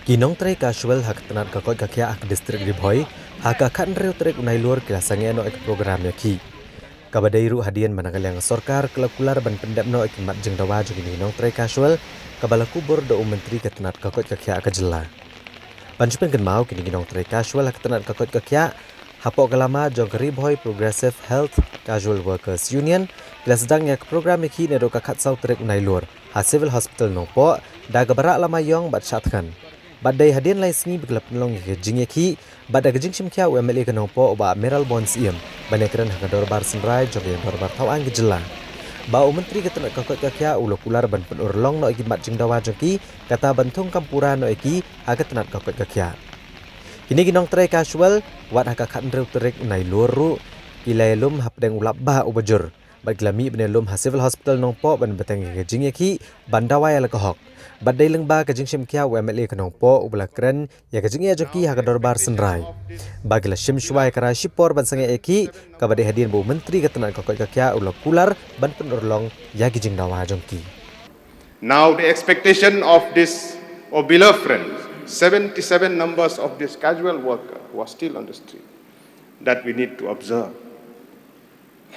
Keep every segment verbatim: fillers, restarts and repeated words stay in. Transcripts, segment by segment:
Ki nongtrei casual ha ka tnat ka koit ka khiah ha ka district Ri Bhoi, ha ka khathynriew tarik u Nailur ki la sangeh noh ïa ka program ïakhih. Kaba dei ruh hadien ba na ka liang ka sorkar ka la kular ban pyndep noh ïa ki mat jingdawa jong kine ki nongtrei casual, kaba la kubur da u myntri ka tnat ka koit ka khiah ka jylla. Ban shu pynkynmaw, kine ki nongtrei casual ha ka tnat ka koit ka khiah, hapoh ka lama jong ka Ri Bhoi Progressive Health Casual Workers Union, ki la sdang ïa ka program ïakhih naduh ka khatsaw tarik u Nailur ha Civil Hospital Nongpoh, da kaba rah lama ïong bad shah thngan. Bad dei hadien lai sngi ba ki la pynlong ïa ka jingïakhih, bad da ka jingshim khia u M L A ka Nongpoh u Bah Mayralborn Syiem, ban ïakren ha ka dorbar synrai jong ka Dorbar Thaw Aiñ ka jylla. Ba u myntri ka tnat ka koit ka khiah u la kular ban pynurlong noh ïa ki mat jingdawa jong ki, kata ban thung kam pura noh ïa ki ha ka tnat ka koit ka khiah. Kine ki nongtrei casual, wat ha ka khathynriew tarik u Nailur ruh, ki la ïalum hapdeng u lap bah uba jur. Bad ki la mih ban ïalum ha Civil Hospital Nongpoh ban bteng ïa ka jingïakhih, ban dawa ïa la ka hok. Bad dei lyngba ka jingshim khia u M L A ka Nongpoh uba la kren ïa ka jingeh jong ki ha ka dorbar synrai. Bad ki la shim shuwa ïa ka rai shipor ban sangeh ïakhih, kaba dei hadien ba u myntri ka tnat ka koit ka khiah u la kular ban pynurlong ïa ki jingdawa jong ki. Now the expectation of this, oh beloved friends, seventy-seven numbers of this casual worker who are still on the street, that we need to observe.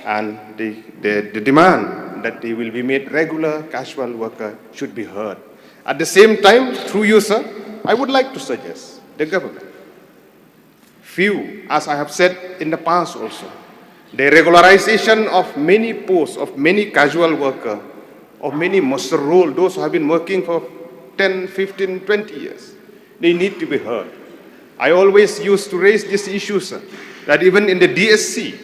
And the, the, the demand that they will be made regular casual worker should be heard. At the same time, through you, sir, I would like to suggest the government, few, as I have said in the past also, the regularization of many posts of many casual worker, of many muster roll, those who have been working for ten, fifteen, twenty years, they need to be heard. I always used to raise this issue, sir, that even in the D S C,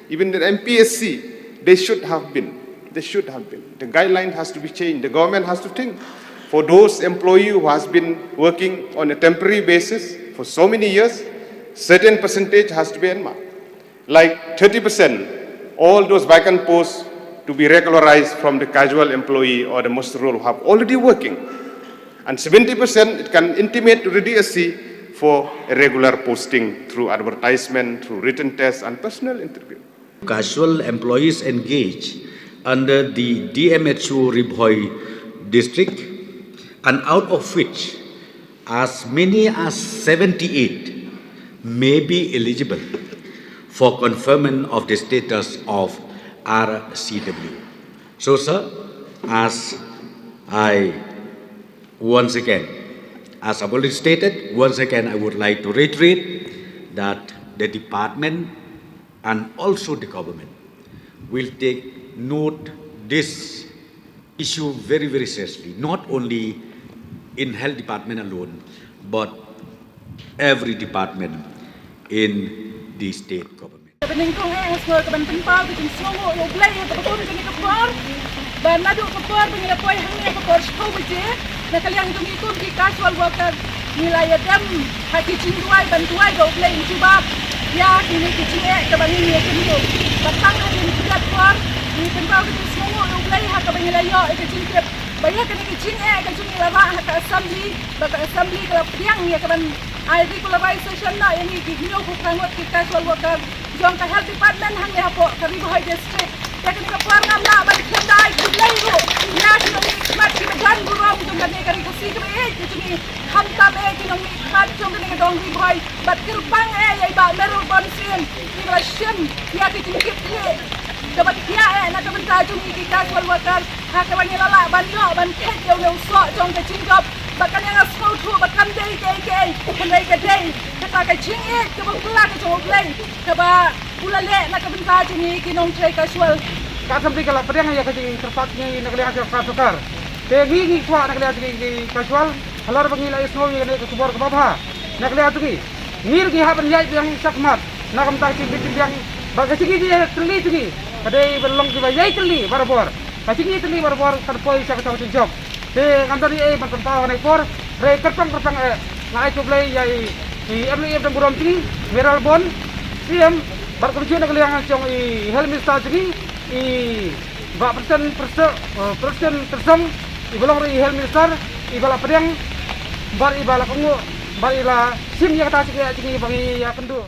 even the M P S C, they should have been, they should have been. The guideline has to be changed. The government has to think. For those employee who has been working on a temporary basis for so many years, certain percentage has to be earmarked. Like thirty percent, all those vacant posts to be regularized from the casual employee or the muster roll who have already working. And seventy percent, it can intimate to the D S C for a regular posting through advertisement, through written test and personal interview. Casual employees engaged under the D M H O Ri Bhoi district, and out of which as many as seventy-eight may be eligible for conferment of the status of R C W. So, sir, as I once again, as I've already stated, once again I would like to reiterate that the department and also the government will take note this issue very, very seriously, not only in health department alone, but every department in the state government. Kaba nyngkong eh, ha sngew ka ban pynpaw ka jingsngewnguh ïa U Blei ha kaba kum kane ka por. Ba naduh ka por ba ngi la poi hangne ha ka por shiphew baje, na ka liang jong ngi kum ki casual worker, ngi la ïadem ha ki jingduwai ban duwai ba U Blei un jubab ïa kine ki jingeh kaba ngi ïakynduh. Bad tang hadien khyndai por, ngi pynpaw ka jingsngewnguh ïa U Blei ha kaba ngi la ïoh ïa ka jingtip ba ïa kane ka jingeh ka jong ngi la rah ha ka assembly, ba ka assembly ka la pdiang ïa ka ban ai regularization na ïa ngi ki hynñiewphew phra ngut ki casual worker jong ka health department hangne hapoh ka Ri Bhoi district. Te kane ka por ngam lah ban khyndai, U Blei ruh ïa ki nongmihkhmat kiba don burom jong kane ka ri Khasi kaba ïeit ka jong ngi, khamtam eh ki nongmihkhmat jong kane ka dong Ri Bhoi, bad kyrpang eh ïa i Bah Mayralborn Syiem iba la shim ïa ka jingkit khlieh kaba thiah eh na ka bynta jong ngi ki casual worker, ha kaba ngi la lah ban ïoh ban kheit ïa une u soh jong ka jingjop. Bad kane nga sngewthuh ba kam dei kaei kaei, hynrei ka dei kata ka jingïeit kaba phylla ka jong U Blei kaba u la leh na ka bynta jong ngi ki nongtrei casual. Ka assembly ka la pdiang ïa ka jingkyrpad jong ngi na ka liang jong ka sorkar. Te ngi ngi kwah na ka liang jong ngi ki casual, halor ba ngi la ïohsngew ïa kane ka khubor kaba bha na ka liang jong ngi. Ngi ruh ngi hap ban ïaid biang shakhmat na ka bynta ka jingbit jingbiang. Bad ka jingïatylli jong ngi ka dei ban long kiba ïai tylli barabor. Ka jingïatylli barabor kan poi sha ka jingjop. Te ngam don ei ei ban pynpaw ha kane ka por, hynrei kyrpang kyrpang eh, nga ai khublei ïa i, i M L A ba don burom jong ngi, Mayralborn Syiem, bad kumjuh na ka liang jong i Health Minister jong ngi, i Bah Prestone Tynsong, eh, Prestone Tynsong, iba long ruh i Health Minister, iba la pdiang bad iba la kohnguh bad i la shim ïa kata ka jingeh jong ngi ba ngi ïakynduh.